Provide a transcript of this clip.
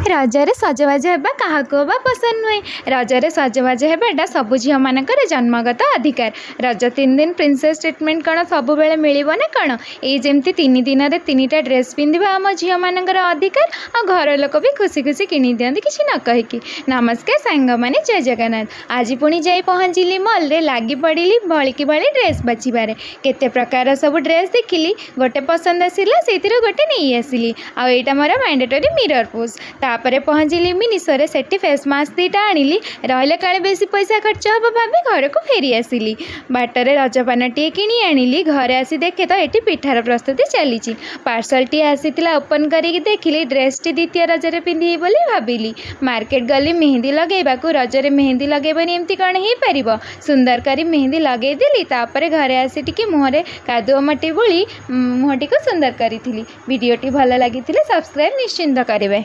ରଜରେ ସଜବାଜ ହେବା କାହାକୁ ଅବା ପସନ୍ଦ ନୁହେଁ? ରଜରେ ସଜବାଜ ହେବାଟା ସବୁ ଝିଅମାନଙ୍କର ଜନ୍ମଗତ ଅଧିକାର। ରଜ 3 ଦିନ ପ୍ରିନ୍ସେସ୍ ଟ୍ରିଟମେଣ୍ଟ କ'ଣ ସବୁବେଳେ ମିଳିବ ନା କ'ଣ? ଏଇ ଯେମିତି 3 ଦିନରେ ତିନିଟା ଡ୍ରେସ୍ ପିନ୍ଧିବା ଆମ ଝିଅମାନଙ୍କର ଅଧିକାର। ଆଉ ଘର ଲୋକ ବି ଖୁସି ଖୁସି କିଣି ଦିଅନ୍ତି କିଛି ନ କହିକି। ନମସ୍କାର ସାଙ୍ଗମାନେ, ଜୟ ଜଗନ୍ନାଥ। ଆଜି ପୁଣି ଯାଇ ପହଞ୍ଚିଲି ମଲ୍ରେ। ଲାଗି ପଡ଼ିଲି ଭଳିକି ଭଳି ଡ୍ରେସ୍ ବାଛିବାରେ। କେତେ ପ୍ରକାର ସବୁ ଡ୍ରେସ୍ ଦେଖିଲି। ଗୋଟେ ପସନ୍ଦ ଆସିଲା, ସେଇଥିରୁ ଗୋଟେ ନେଇ ଆସିଲି। ଆଉ ଏଇଟା ମୋର ମ୍ୟାଣ୍ଡେଟୋରୀ ମିରର ପୋଜ୍। ତାପରେ ପହଞ୍ଚିଲି ମିନିସୋରେ। ସେଠି ଫେସ୍ ମାସ୍କ ଦୁଇଟା ଆଣିଲି। ରହିଲେ କାଳେ ବେଶୀ ପଇସା ଖର୍ଚ୍ଚ ହେବ ଭାବି ଘରକୁ ଫେରି ଆସିଲି। ବାଟରେ ରଜପାନଟିଏ କିଣି ଆଣିଲି। ଘରେ ଆସି ଦେଖେ ତ ଏଠି ପିଠାର ପ୍ରସ୍ତୁତି ଚାଲିଛି। ପାର୍ସଲଟିଏ ଆସିଥିଲା, ଓପନ୍ କରିକି ଦେଖିଲି। ଡ୍ରେସ୍ଟି ଦ୍ୱିତୀୟ ରଜରେ ପିନ୍ଧିବି ବୋଲି ଭାବିଲି। ମାର୍କେଟ ଗଲି ମେହେନ୍ଦି ଲଗାଇବାକୁ। ରଜରେ ମେହେନ୍ଦି ଲଗାଇବନି, ଏମିତି କ'ଣ ହେଇପାରିବ? ସୁନ୍ଦର କରି ମେହେନ୍ଦି ଲଗାଇଦେଲି। ତାପରେ ଘରେ ଆସି ଟିକେ ମୁହଁରେ କାଦୁଅ ମାଟି ବୋଳି ମୁହଁଟିକୁ ସୁନ୍ଦର କରିଥିଲି। ଭିଡ଼ିଓଟି ଭଲ ଲାଗିଥିଲେ ସବସ୍କ୍ରାଇବ୍ ନିଶ୍ଚିନ୍ତ କରିବେ।